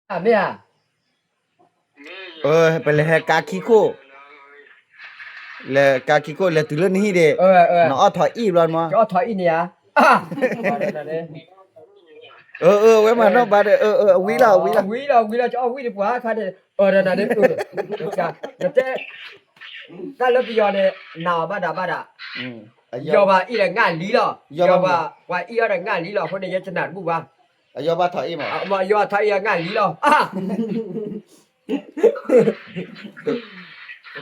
မ့ၢ်ဧါ, ပလဲၤဟဲကါခံခိၣ်, လဲၤကါခံခိၣ် လဲၤတုၤလၢနဟံၣ်ဒီး, နအီၣ်ထီၣ်အံၣ်ဘျီမး, အီၣ်ထီၣ်အံၣ်န့ၣ်ဧါ, အဝဲမၤနီၣ်ဘၣ်ဒီး, အဝံလီၤ, ဝံလီၤ, ဝံလီၤ, ဝံလီၤ, အီၣ်ဝံတပှၤခါန့ၣ်, နတဲ, တၢ်လၢပယီၤန့ၣ် နာ်အီၤဘၣ်ဒၣ်ဘၣ်ဒၣ်, ယီၤပှၤအံၣ်ဒီးငါလံလီၤ, ယီၤပှၤအံၣ်အီၤဒီးငါလံလီၤ, အဃိန့ၣ် ယဲတနာ်တဘူၣ်ဘၣ်, အယီၤဘၣ်ထီၣ်အံၣ်မး, ယီၤထီၣ်အံၣ်အီၤ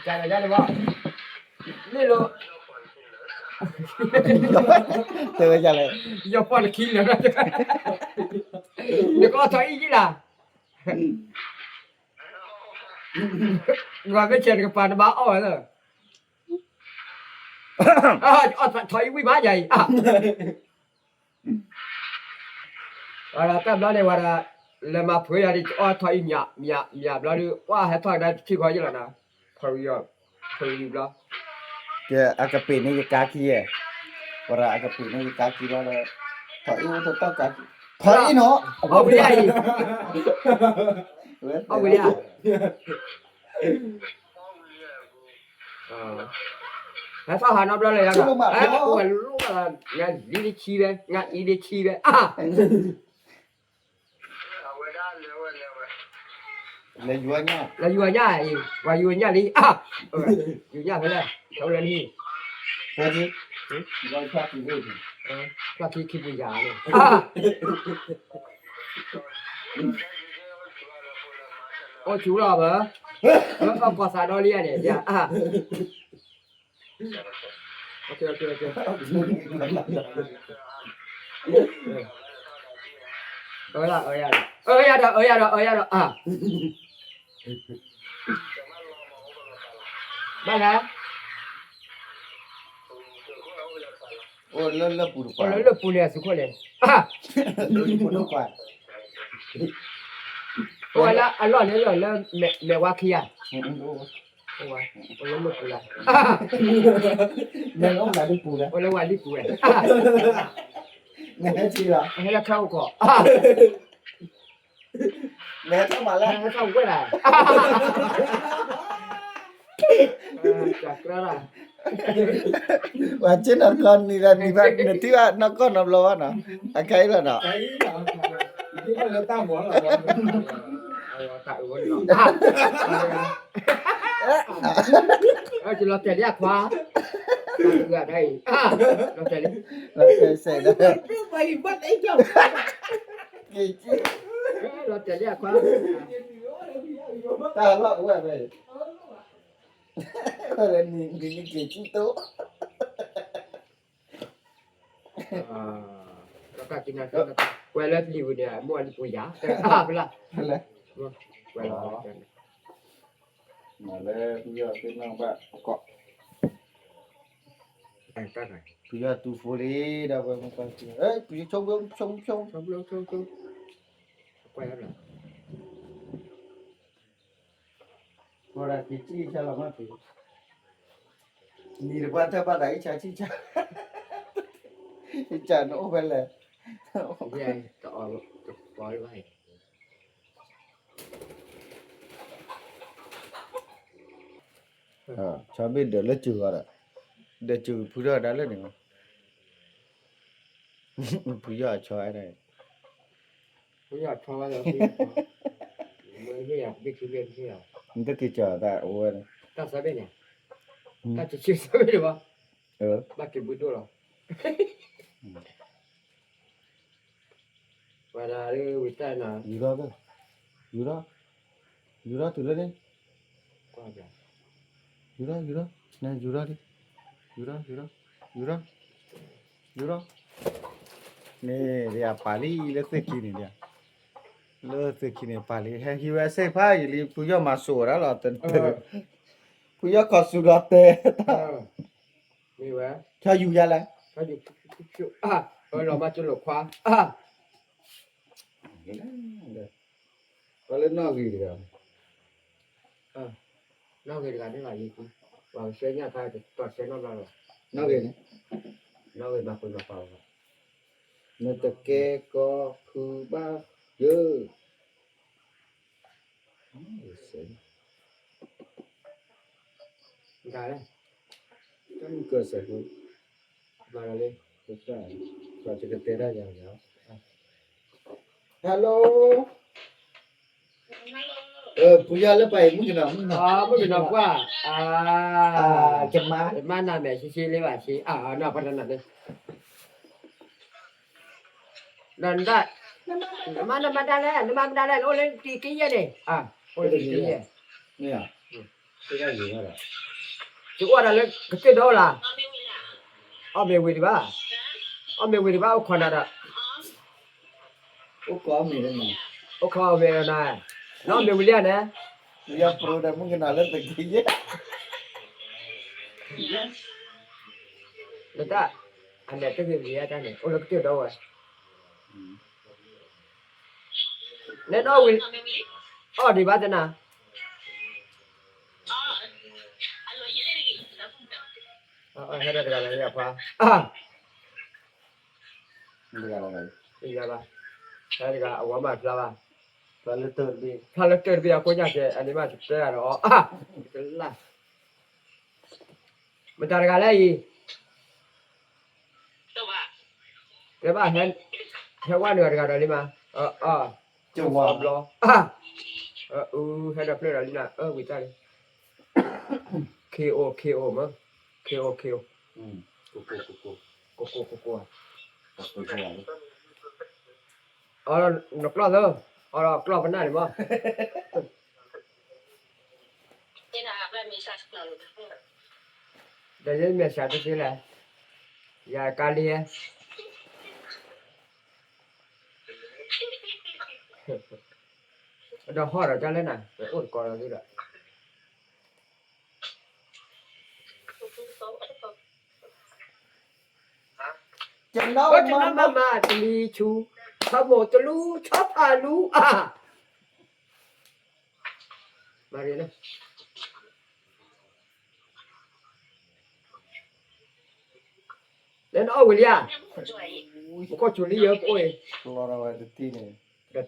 ငါလံလီၤ, မ့ၢ်လီၤ, တဲဝဲဒ်လဲၣ်, ယီၤပှၤတခံလၢာ်, နကအီၣ်ထီၣ်အံၣ်ယံၣ်လၢ်, နမ့ၢ်ဆဲးနကပၤနဘၣ်အီၣ်ဝဲလၢ, အီၣ်ထီၣ်အံၣ်ဝံၣ်မးယၤအံၤ, တၢ်ဘျီန့ၣ်ဝဲဒၣ်, လဲၤမၤဖုးယၤဒ်အီၣ်ထီၣ်အံၣ်မး, မးဘျီဒီး ပှၤဟဲထီၣ်ကဒါတထံၣ်ဃီယ့ၢ်လီၤနၤ, ဖုးယံၤဘျီ, ကဲအကပ့ၤန့ၢ်ယကါခံယဲၢ်, ဝဲဒၣ်အကပ့ၤန့ၢ်ယကါခံဘျီဒီး, ထီၣ်အံၣ်အိၣ်တတီၢ်ကါ, ထီၣ်အံၣ်နီၤ, အီၣ်ဝံၤလံအံၤ, အီၣ်ဝံၤလံဧါ ဟဲထီၣ်ဟးနီတဘျီလၢယၤ, အိၣ်ဝဲလိၣ်ဘၣ်လီၤ, ငါလံတဆံဝဲ, ငါအံၤတဆံဝဲ, လဲၤယူၤညၣ်အံၤ, ပှၤယူၤညၣ်လံ, ယူၤညၣ်ဖဲလဲၣ်, အိၣ်လၢနဟံၣ်, ဖျီၣ်ခံခံပူၤယၤန့ၣ် အိၣ်ဆူၣ်လီၤဘၣ်, အီၣ်ကီၢ်သးဒီလံဧါန့ၣ်, အၢ, အၢယၤဒီး, အၢယၤဒီး, အၢယၤဒီး, ဘၣ်လဲၣ်, အိၣ်လၢလၢပူၤန့ၣ်အသုးခိၣ်လဲၣ်, အိၣ်ဝဲလၢအလီၢ်န့ၣ်လီၤလၢမဲာ်ဝါခံဂၤ, အိၣ်လၢမုၢ်ပူၤလၢ်, အိၣ်လၢဝၤလံပူၤဝဲ, ဟဲလၢခဲအိၣ်ကီး, မဲထီၣ်မးလၢ ဟဲထီၣ်ဝဲဒၣ်, ပှၤက့နီၢ်ကီၢ်နံၤဒီးနံၤဘၣ် နထံၣ်ဘၣ်နီၢ်ကီၢ်နီတဘျီဘၣ်နီၤ, အခဲအံၤလီၤနီၤ, တၢ်အုးဝဲလီၤ, လီၤတဲာ်လံအခွါ, တၢ်အုးအဒၣ်အံၤ, လီၤတဲာ်လံ, လီၤတဲာ်စဲးဒီး, လီၤတဲာ်လံအခွါ, တၢ်လီၢ်ဝဲဖဲ, နက့ၤကံတိ ကွဲးလၢလံာ်ပူၤန့ၣ် မိၢ်လံာ်ပူၤယၤ, ဖဲလဲၣ်, ကွဲးလီၤ, မၤလၢပယီၤသ့ၣ်နီၣ်ဘၣ်အကီး, ပယီၤတူၢ်ဖိလံ ဒီးဝဲမ့ၢ်ကွၢ်, ပယီၤဆိကမိၣ်ဆိကမိၣ်ဆိကမိၣ်, ကွၢ်လီၤ, ကွၢ်ဒၣ်က့ၤကံၣ်ဆါလီၤမးဖံး, နံၤတပှၢ်တၢၢ်ဘၣ်သးအံၣ်ဆါဆံၣ်ဆါ, အံၣ်ဆါနအိၣ်ဖဲလဲၣ်, တအီၣ်တပီလၢၤဘၣ်, ဆီဘ့ၣ်ဒၢးလၢစူၤဂီၤဒီး, ဒၢးစူၤဖုထီၣ်ဒၣ်လၢန့ၣ်, ဖုယီၢ်အဆီ, နတက့ၤကီၤတၢ်အိၣ်ဝဲန့ၣ်, တၢ်ဆၢဘ့ၣ်န့ၣ်, တၢ်ဆၢဘ့ၣ်န့ၣ်, ဘၣ်က့ၤဘုဒိၣ်လီၤ, ဝဲဒၣ်လၢဝံတၢ်နၤ, ယူၤထီၣ်, ယူၤထီၣ်, ယူၤထီၣ်တုၤလၢန့ၣ်, ယူၤထီၣ်, ယူၤထီၣ်, ယူၤထီၣ်, ယူၤထီၣ်, ယူၤထီၣ်, ယူၤထီၣ်, န့ၣ်ဒ်အပာ်လံလၢသ့ၣ်ခံန့ၣ်ဒ်, လၢသ့ၣ်ခံန့ၣ်ပာ်လံ ဟဲဟံးဝဲစ့ၢ်ဖးယံာ်လံ ဖုယီၢ်မၤစိာ်ဝဲဒၣ်လီၤ, ဖုယီၢ်ခီၣ်စူၤဒီးတဲ, ဆီယူၤယါလဲၣ်, လီၤမၤကလိာ်ခွါ ပှၤလၢနီၣ်ဂံၢ်တဂၤ, နီၣ်ဂံၢ်တဂၤန့ၣ်လီၤ, ပှၤကဆှၢညၣ်ခါ တီၢ်ဆှၢနီၣ်ဘျီလီၤ, နီၣ်ဂံၢ်န့ၣ်, နီၣ်ဂံၢ်မၤပှဲၤမၤပာ်လီၤ, နတကဲကီဖုဘၣ်ယၢ်, စဲး ဒ်လဲၣ် တၢ်မုၢ်ကၢစဲးဖိ ဘၣ်လီၤလံ တကတဲတၢ်ယၤယၤ Hello ဖုယီၤလၢပှၤအံၤ မုၣ်ကနီၤ မုၣ်ကနီၤ မုၣ်ကနီၤပှၢ် ယမါ ယမါနၤမဲာ်ဆံဆံလံဘၣ်ဆံ အနီၢ်ပှၤတနီၤန့ၣ် နမါနမါဒၣ်လဲၣ် နမါမဒၣ်လဲၣ် နအိၣ်လၢတံၤက့ယဲၢ်န့ၣ် အိၣ်လၢတံၤက့ယဲၢ် ယအိၣ်ဒၣ်လၢကစၢၢ်ဒီးအိၣ်လၢ အီၣ်မ့ၤဝံၤဒံးဘၣ် အီၣ်မ့ၤဝံၤဒံးဘၣ် အိၣ်ခိးအီၣ်မ့ၤလၢနၤ အိၣ်ခိးအီၣ်မ့ၤလၢနၤ နအီၣ်မ့ၤဝံၤလံဧါန့ၣ် ယပျိဒီးမုၣ်ကနီၤလၢတက့ယဲၢ် နတၢ် အလဲၤတဂ့ၤဝံၤတၢ်န့ၣ် အိၣ်လၢကစၢၢ်ဒီးဝဲ နနအီၣ်ဝံၤ အီၣ်ဒံးဘၣ်တနၤ ဟဲဒီးတဂၤလၢယၤခွါ တဂၤလၢယၤဘၣ် ဟဲတဂၤအဝဲမၤဖျါဘၣ် ဖျါလၢတၢၢ်တဘ့ၣ် ဖျါလၢတၢၢ်တဘ့ၣ်အကိးညါကဲ အန့ၣ်မးတတဲအဒီးအီၣ် တလၢ် မတၤတဂၤလဲၣ်အံၤ တဲဘၣ် ဟဲဝဲနုာ်တဂၤဒီးလံမး အ ဘျီ အ ဟဲဒီးဖျၢၣ်ဒီးလံနၤ အဝံၤတၢ်လံ KO KO မး KO KO ကိကိကိကိ အီ နကျီၢ်သၢ အီ ကျီၢ်ပနၢ်န့ၣ်မး ဒီးယမဲာ်ဆှးတသ့လဲၣ် ယကါလံ ဒီးဟီၣ်ဒီးတၢ်လၢနၤ အိၣ်တကီလီၤသ့ဒီး ကနီမမ တလံၤဆူ ထီမိၢ်တလူ ဆီဖးလူ အါ မၤရံလၢ လၢနအီၣ်ဝံၤလံဧါ မူခိၣ်စူၤလံယပအိၣ်အံၤ ဒီးတကံ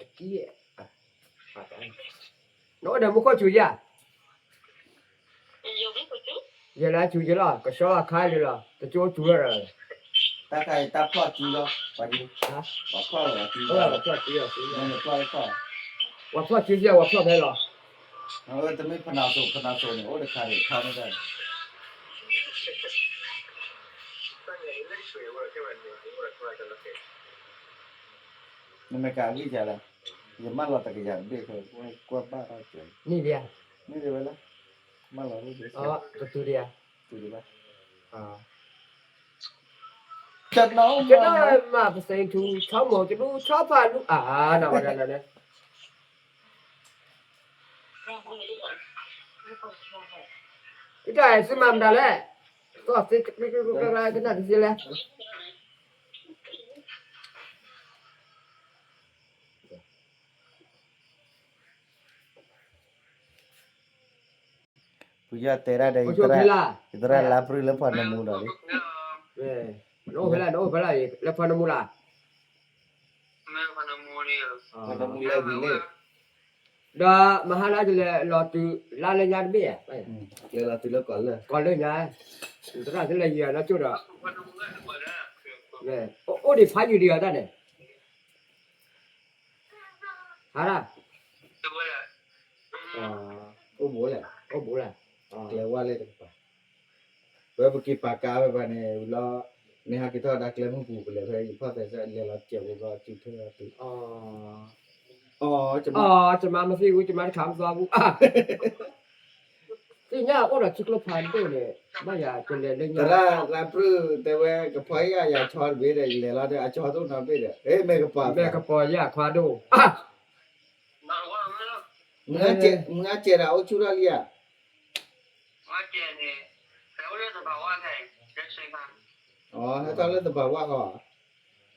နအိၣ်ဒီးမူခိၣ်စူၤယၤ ယဲလၢစူၤယလီၤ ကဆှီအခါလံလီၤ တကၠိစူၤလီၤ တၢ်ခါအံၤတၢ်ဖျီၣ်စူၤလီၤ ပှၤဒ် ပှၤဖျီၣ်လီၤ ပှၤဖျီၣ်စူၤယၤ ပှၤဖျီၣ်စူၤယၤ ပှၤဖျီၣ်ဖဲလီၤ တမ့ၢ်ဖနၣ်စိၤ ဖနၣ်စိၤန့ၣ် အိၣ်တခါဒံးထီန့ၣ် နမ့ၢ်ကးဂံၢ်ယၤလၢ ယမၢလီၤတကယၤတဘ့ၣ် ကွၢ်ဘၣ်ထီၣ်ကဲ န့ၢ်ဒံးဧါ န့ၢ်ဒံးဝဲလၢ မၢလီၤ ကတုၤဒံးဧါ တုၤဒံးဘၣ် ကနီမ ပစံးထူ ဆီမိၢ်တလူ ဆီဖးလူ အါ နဝဲဒၣ်န့ၣ် တၢ်သုမၤမတၤလဲၣ် ကီၢ်သ့ကနၣ်တသ့လဲၣ် ဖုယီၤတဲဒၣ်ဒီး ယသရၣ်လါပြံလၢဖးနမူဒီးလံ နအိၣ်ဖဲလဲၣ် နအိၣ်ဖဲလဲၣ် လၢဖးနမူလၢ် ဖးနမူလၢဝံၤလံ ဒီးမဟါလၢယလဲၤလီၤတုၤလါလၢညါတဘ့ၣ် လဲၤလီၤတုၤလၢကီၢ်လၢ ကီၢ်လၢညါ သရၣ်တလဲၤယံၤအီၤလၢကၠိဒီး အိၣ်ဒံးဖးယံၤဒံးအီၤတၢ်န့ၣ် ဟါဒၣ် အိၣ်ဘူးလဲၣ် အိၣ်ဘူးလဲၣ် ကျဲဝါလၢတကပၤ ဝဲပက့ၤပာ်ကါဝဲပှၤန့ၣ် ဝံၤလီၤ မ့ၢ်ဟးက့ၤထီၣ်ဒၣ်ကျဲမုၢ်ပူၤ ပလဲၤဖဲယဖီၣ်သဲးစဲး လဲၤလီၤစဲးဝဲဘျီ စုထွဲလီၤတုၤ အီ ကမါမသံၣ်အူ ကမါတခါမသွါဘူး သ့ၣ်ညါအိၣ်ဒီးထံကျိဖးဒိၣ်န့ၣ် ဘၣ်ယၤကလဲၤလၢညါ သရၣ်လါပြံတဲဝဲ ကဖီယါယၤဆီတဘ့ၣ်ဒီး ယလဲၤလီၤဒီး အဆီတအိၣ်နီတဘ့ၣ်ဒီး မ့ၢ်ကပီၤ မ့ၢ်ကပီၤယါခွါဒိၣ် မုၢ်အစဲးဒီးအိၣ်ဆူၣ်ထီၣ်လံဧါ အီ ဟဲထီၣ်လၢသဘၣ်ဝါဃီ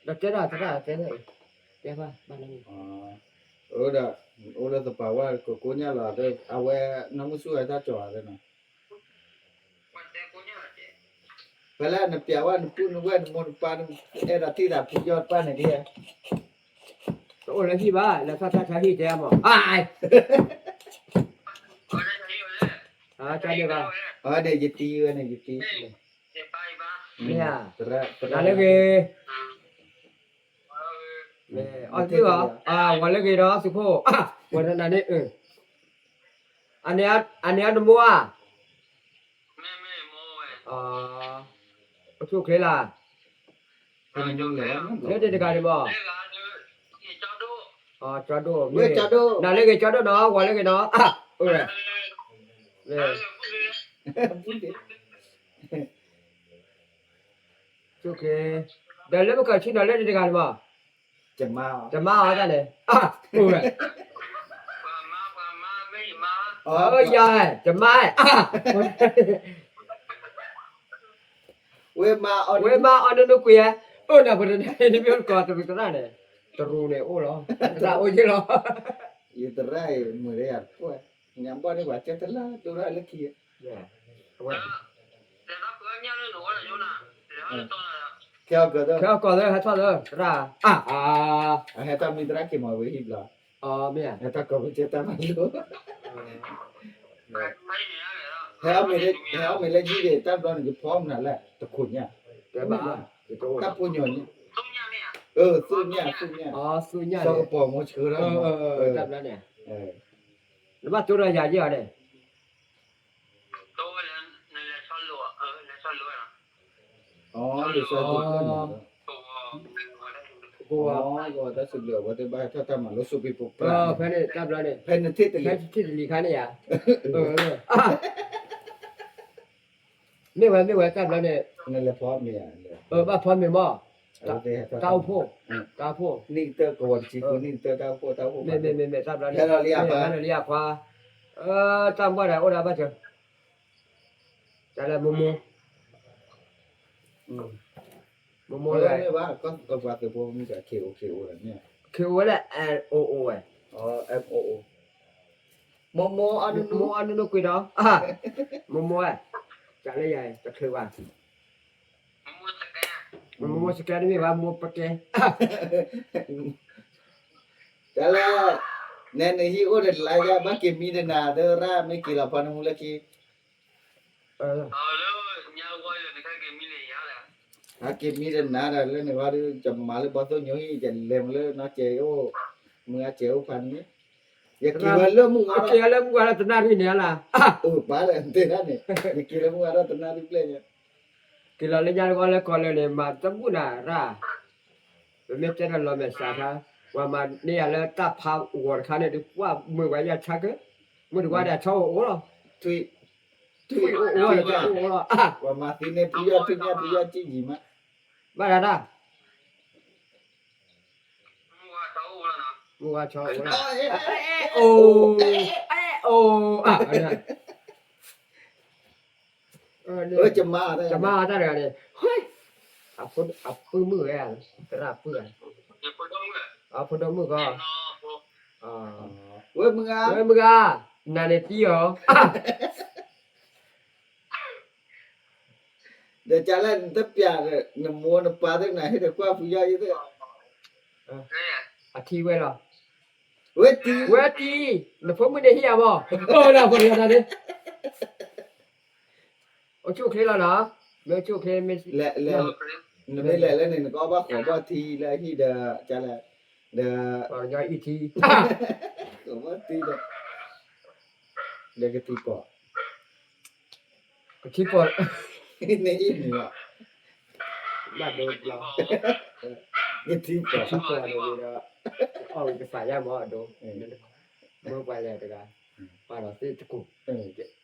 ဒီးတဲဒၣ် တဲဒၣ် တဲဘၣ် တဲဘၣ် အိၣ်ဒီး အိၣ်လၢသဘၣ်ဝါ ကကိးညါလီၤ အဝဲ နီၢ်မုၢ်ဆူၣ်ဝဲတၢ်ကၠီၤသ့နီၤ ဖဲလၢနပျးဝဲ နပုၢ်နဝဲၢ် နမိၢ်နပၢ် အဲၣ်ဒိးထံၣ်သးဖုယီၤတပၢ်န့ၣ်ဒ် တအိၣ်လၢဟံၣ်ဘၣ် လဲၤထီၣ်ထါထါဟံၣ်တဲမး အါ ကန့ၣ်ဘၣ်, အန့ၣ်ယတံၤဝဲန့ၣ် ယတံၤ, မ့ၢ်ဧါ, နၤလၢဂ့ၤ, အီၣ်တဘျုးအီၤ, ဝၤလၢဂ့ၤဒီးသုးခိၣ်, ဝဲတနၤန့ၣ်, အန့ၣ်အနမိၢ်ဧါ, အိၣ်ဆူၣ်အိၣ်ချ့လၢ, လၢန့ၣ်တဂၤန့ၣ်မ့ၢ်, ကၠီဒိၣ်, နၤလၢဂ့ၤကၠီဒိၣ်နီၤ ဝၤလၢဂ့ၤနီၤ, ဆူၣ်အိၣ်ချ့, ဒီးလၢပကၢၢ်ဆံနီၤလၢန့ၣ်တဂၤန့ၣ်မ့ၢ်, ယမါအီၤတၢ်န့ၣ်, အိၣ်ဝဲ, ယၤ, ယမါ, ဝဲမါ, ဝဲမါအီၤနနူကွံာ်ဧါ, အိၣ်နၤပတနၤန့ၣ် နမ့ၢ်အိၣ်တကိးတရူးသရၣ်န့ၣ်, တရူးန့ၣ်အိၣ်လီၤ, တရၣ်အိၣ်ယ့ၢ်လီၤ, ယတရၣ်အံၤ မုာ်လၢယၤတဖှိၣ်, ညါဘီၣ်န့ၣ်ပှၤကဲတလၢဒိရၣ်လၢခံ, ဝဲ, ခဲအကီၢ်သၢ ဟဲထီၣ်သၢ, တရၣ်, အဟဲထီၣ်မံသရၣ်က့ၤမၤဝဲဟံၣ်ဘျီ, မ့ၢ်ဧါ, ဟဲထီၣ်ကီၢ်ပူၤကဲတၢ်မၤလိ, ဟဲအီၣ်မ့ၤလၢယုၢ်ဒံး တၢ်ဘျီန့ၣ် ယဖီမနုၤလဲၣ် တခိၣ်ညၣ်, တၢ်ဖိညၣ်, သူၣ်ညၣ်, သူၣ်ညၣ်, စီၤကပီၤမိၢ်ဆှၢထီၣ်, တၢ်ဘျီန့ၣ်, နဘၣ်တိၢ်ဒီးယၤယ့ၢ်အီၤန့ၣ် အီ လံာ်စီဆှံ, တၢ်စံးဘျုးအဝဲသ့ၣ်ဘၣ်ဟဲထီၣ်တၢ်မၤလိ စူးပံပူၤပြၢ်, ဖဲန့ၣ်တၢ်ဘျီန့ၣ်, ဖဲနထံၣ်တလံၤ, ဖဲနထံၣ်တလံၤခါန့ၣ်ဧါ, မ့ၢ်ဝဲ မ့ၢ်ဝဲတၢ်ဘျီန့ၣ်, နလဲၤဖီမ့ၢ်ဧါ, ဘၣ်ဖီမ့ၢ်မ့ၢ်, တၢ်အိၣ်ဖှိၣ်, တၢ်အိၣ်ဖှိၣ်, နံၣ်ကတၢၢ်ကဝီၤတဆံဃု, နံၣ်ကတၢၢ်တၢ်အိၣ်ဖှိၣ်, တၢ်အိၣ်ဖှိၣ်, မ့ၢ်မ့ၢ်မ့ၢ်မ့ၢ် တၢ်ဘျီန့ၣ်, ဟဲလီၤလံအခွါ, တၢ်မ့ၢ်ဒၣ်အိၣ်ဒၣ်ဘၣ်စၢၤ, တၢ်လၢမိၢ်မိၢ်, မိၢ်မိၢ်လၢ, ပှၤသုးဖိမုၢ်က K O K O လၢမ့ၢ်, K O ဝဲလၢ M O O ဝဲ, M O O, မိၢ်မိၢ်အီၣ်နူနူ, မိၢ်မိၢ်အီၣ်နူနူကွံာ်ဒီး, မိၢ်မိၢ်ဝဲ, တၢ်လၢယၤတချုးဘၣ်, မိၢ်မိၢ်စကဲတမ့ၢ်ဘၣ် မိၢ်ပကဲ, တၢ်လၢ, နဲနဟံၣ်အိၣ်ဒီးတလါယါ ဘၣ်က့ၤမံတနၤ သရၣ်မ့ၢ်က့ၤလီၤဖီနမူလၢခံ ဟဲက့ၤမံတနၤဒီး လၢနဂီၢ်ဒုး ယမၤလၢဘီသိၣ်ညိဟံၣ် ယလဲၤမးလၢနီၢ်ကဲအိၣ်, မုၢ်အါကဲအိၣ်ဖးန့ၣ်, ယက့ၤဝဲလၢမုၢ်ဂၤ, က့ၤလၢမုၢ်ဂၤဒီးတနၣ်ရံၣ်န့ၣ်လၢ, အိၣ်ပာ်လၢတဲဒၣ်န့ၣ်, ယက့ၤလၢမုၢ်ဂၤဒီးတနၣ်ရံၣ်ဘျဲၣ်ညါ, က့ၤလီၤလၢညါတဂီၢ်လၢကီၢ်လၢာ်န့ၣ် မၤတဘူၣ်နၤရၣ်, ပမ့ၢ်တဲဒီးလီၤမဲာ်ဆှးခါ, ပှၤမၤန့ၢ်ယၤလၢတၢ်ဖးဂီၤတခါန့ၣ် ဒုးကွၢ်မုာ်ဝဲယၤဆါကၢ, မုၢ်တဝါဒီးဆီအိၣ်အိၣ်လီၤ, ထွံၣ်, ထွံၣ်အိၣ်အိၣ်လီၤ, ပှၤမၤသံန့ၢ်ဖုယီၢ် ထွံၣ်ညၣ်ဖုယီၢ်ကံၣ်ယံၤမး, ဘၣ်ဒၣ်တၢ် မုၢ်ဝါဆီအိၣ်လီၤ, မုၢ်ဝါဆီအိၣ်လီၤ, အိၣ်, အိၣ်, ကမါတၢ်တဂၤန့ၣ်, အပုၢ်မုၣ်ဝဲ, သရၣ်ပုၢ်, အဖိဒိၣ်မုၣ်ကီး, ဝဲမုၢ်ဂၤ, ဝဲမုၢ်ဂၤ, နၤန့ၣ်သံအီၤ ဒီးကလဲၣ် နတပျးဒီး နမိၢ်နပၢ်သ့ၣ် နဟ့ၣ်ဒီးကွၢ်ဖုယီၢ်အံၤသ့ၣ်, အထံဝဲလီၤ, ဝဲတံၤ, ဝဲတံၤ, နဖိမုၣ်န့ၣ်ဟ့ၣ်ယၤမး, အိၣ်လၢဖိတဂၤတၢ်န့ၣ်, အိၣ်ဆူၣ်အိၣ်ချ့လီၤနီၤ, မ့ၢ်အိၣ်ဆူၣ်အိၣ်ချ့မ့ၢ်, နမ့ၢ်လဲၤလၢန့ၣ် နကအီၣ်ဘၣ်ဃိးဘီၣ်ထံလၢအဟံၣ်ဒီး ကလဲၣ်, ဒီး အံၤထံ, ဃိးဘီၣ်ထံဒီး ဒီးကထံပီၤ, ကထံပီၤ, နအံၤန့ၣ်လီၤ, ဘၣ်ဒိဘျီ, ကထံပီၤ, ကထံပီၤန့ၣ်ဒီး, အီၣ်ဝံၤကစၢ်ယါမးအဒိ, မ့ၢ်ပှၤလဲၤတဂၤ, ပာ်လီၤသ့ၣ်တကူၣ်, အ့ၣ်,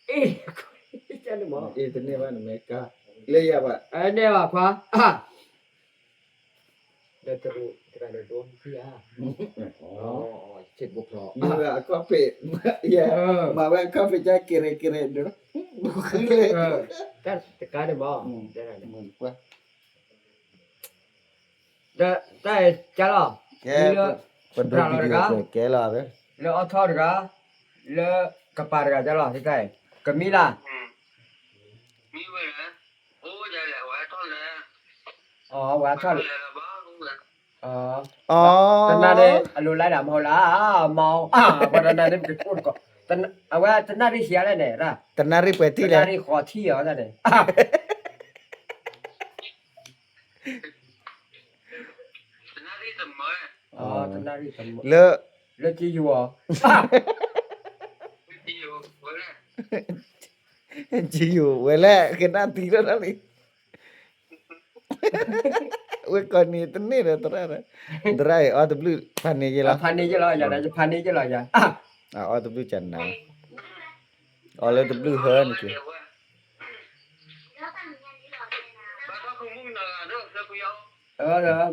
အ့ၣ်တန့ၢ်ဘၣ်နမဲာ်ကါ, လၢယၤဘၣ်, နဲဘၣ်ခွါ ဒီးတရူးတဂၤန့ၣ်ဒိထံဧါ, ဆ့ၣ်တဘိဖျီ, မ့ၢ်ဝဲအခီၣ်ဖ့း, မ့ၢ်ဝဲအခီၣ်ဖ့းကၢ်ကရံးကရံး တၢ်တကါန့ၣ်မး, ဒီးတၢ်အံၤကၢ်လီၤ, လၢ, ပှၤဒိးဘံၣ်ဒံးကဲလီၤ, လၢအီၣ်ထီၣ်တဂၤ, လၢကပၤတဂၤကၢ်လီၤ, တၢ်အံၤ, ကမံလၢ် အဝဲထီၣ်လၢ, တနၤန့ၣ် အလိၤလၢဒၣ်မဟိလၢ, မၤ, ပှၤတနၤန့ၣ် ပကအိၣ်တကိး, အဝဲတနၣ်ရံၣ်ဆံးအါလဲၣ်န့ၣ်, တနၣ်ရံၣ်ပှဲၤထံၣ်လဲၣ်, တနၣ်ရံၣ်ဃီထံၣ်အီၤန့ၣ်, တနၣ်ရံၣ်တမၢ, လၢ, လၢကယိၤအီၤ, ကယိၤဝဲလဲၣ်, ကနၣ်သံလီၤလံ ဝဲကိးနံၤတန့ၢ်ဒီးသရၣ်, သရၣ်အံၤအီၣ်တဘျုးဖးန့ၢ်ယဲလီၤ, ဖးန့ၢ်ယဲလီၤ, ယဖးန့ၢ်ယဲလီၤ, အီၣ်တဘျုးကနၣ်, အီၣ်လၢတဘျုးဟၢန့ၣ်က့ၤ,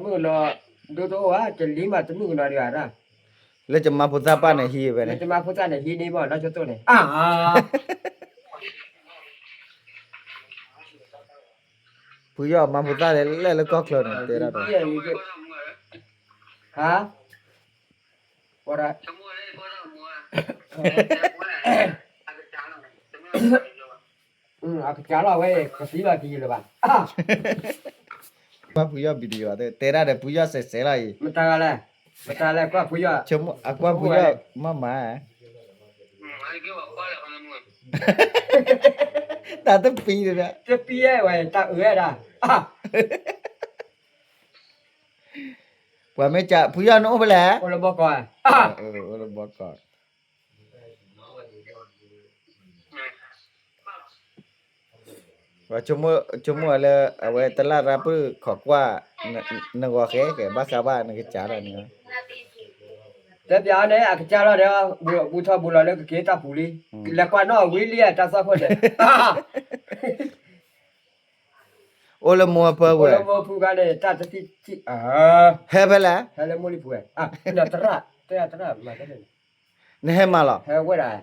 မုၣ်ကနီၤ, ဒိၣ်တအိၣ်ဧါ, ကလံၤမးတမုၣ်ကနီၤဒံးဧါ, လၢကမါဖိသၣ်ပၢ်န့ၣ်ဟံးဝဲန့ၣ်, လၢကမါဖိသၣ်န့ၣ်ဟံးန့ၢ်မး နီၢ်ကၠိတိၣ်န့ၣ် ဖုယီၢ်မါဖိသၣ်လဲၤလဲၤလၢကီၢ်ချၢန့ၣ် တဲဒၣ်ဒီး, ဟါ, ဝဲဒၣ်, အကစၢ်လီၤဝဲ ကသံလီၤကယံာ်လၢၤဘၣ်, ကွၢ်ဖုယီၢ် video တဲဒၣ်ဒီးဖုယီၢ်စဲးစဲးလီၤအံၤ, မတၤဂၤလဲၣ်, မတၤလဲၣ်ကွၢ်ဖုယီၢ်, အကွၢ်ဖုယီၢ်မၤမၤ တၢ်တပံၤဒီး, တပံၤဝဲတၢ်အၢဝဲဒၣ်, ပှၤမ့ၢ်ကး ဖုယီၢ်နအိၣ်ဖဲလဲၣ်, အိၣ်လၢဘီကီး, အိၣ်လၢဘီကီး, ပှၤဆိကမိၣ်လၢ အဝဲတလၢ်ရၢ်ပၢၢ်ခိးကွၢ်, နဂီၤဃဲကဲ ဘၣ်ဃးဘၣ်နကစၢ်လီၤန့ၣ်, တဲပၠးအီၤန့ၣ် အကစၢ်လီၤဒီး, ဘူးထီၣ်ဘူးလီၤလၢကက့ၤတၢ်ပူၤလံ, လဲၤကွၢ်နီၣ်ဝံၤလံတၢ်သွၣ်ခိၣ်န့ၣ် အိၣ်လၢမိၢ်ပၢ်ဝဲ, အိၣ်လၢမိၢ်ဖုခါန့ၣ် တၢ်တသံၣ်, ဟဲဖဲလဲၣ်, ဟဲလၢမိၢ်လံပူၤဝဲ, သရၣ်, တဲသရၣ်မၤ, နဟဲမၤလီၤ, ဟဲဝဲဒၣ်,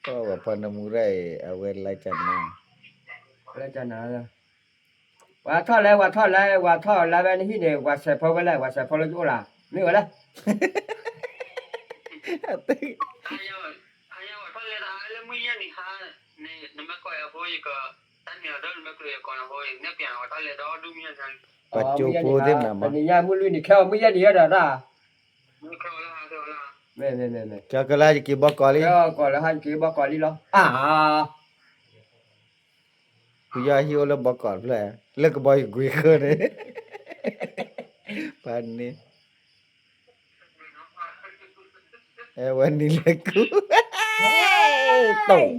ပှၤဖီနမူရၣ်အံၤ အဝဲလၢကနၤ, လၢကနၤ, ဝဲထီၣ်လဲၤ ဝဲထီၣ်လဲၤ ဝဲထီၣ်လၢဝဲနဟံၣ်န့ၣ် ဝဲစဲးဖီဝဲလဲၣ် ဝဲစဲးဖီလၢယအိၣ်လၢ, မ့ၢ်ဝဲလဲၣ် ပှၤကၠိဖိသ့ၣ်မနၤမး, တနံၤညါမုၢ်လွံၢ်နံၤခဲအီၤ မုၢ်ယဲၢ်နံၤဝဲဒၣ်, ကၠိဖိသ့ၣ်မနၤမး, ကလါယက့ၤဘီကီးလံ, ကလါယက့ၤဘီကီးလံလီၤ, ဖုယီၢ်ဟံၣ်အိၣ်လၢဘီကီးတဖျၢၣ်, လၢကဘီယူၤကွံာ်ဃၢန့ၣ်, ပှၤန့ၣ် အဲဝဲနံၤလၢကူ, တိၢ်,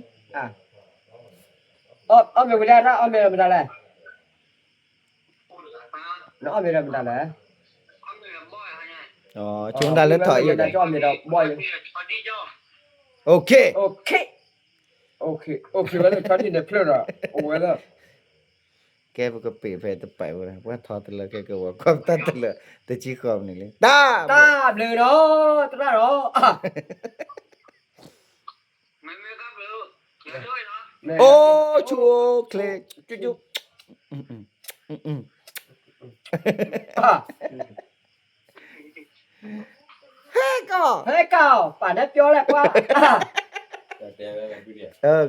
အီၣ်မ့ၤဝံၤလၢတၢ်အီၣ်မ့ၤလီၤမတၤလဲၣ်, နအီၣ်မ့ၤလီၤမတၤလဲၣ်, ဆိကမိၣ်တၢ်လၢထီၣ်အံၤ, အီၣ်မ့ၤဒီးဘီ, အိၣ်ခ့, အိၣ်ခ့, ဝဲလၢဆီဒံၣ်န့ၣ် ဖျၢၣ်ဒီး အိၣ်ဝဲလၢ ကဲပကပ့ၤဖဲတပာ်ဝဲဒၣ် ပှၤထီတလၢခဲကဝီၤ ကွၢ်ပတၢ်တလၢ တဆံဃီမံးနံးလံ တၢ်ဘျုးဒီး တရၣ်ဒီး အိၣ်ဆူၣ်အိၣ်ချ့ ကၠူၣ်ကၠူၣ် ဟဲကီၢ် ဟဲကီၢ် ပာ်နၢပျီလဲၣ်ကွၢ်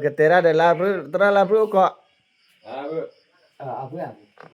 ကတဲဒၣ်ဒီး သရၣ်လါဖုအိၣ်ကီး အဖု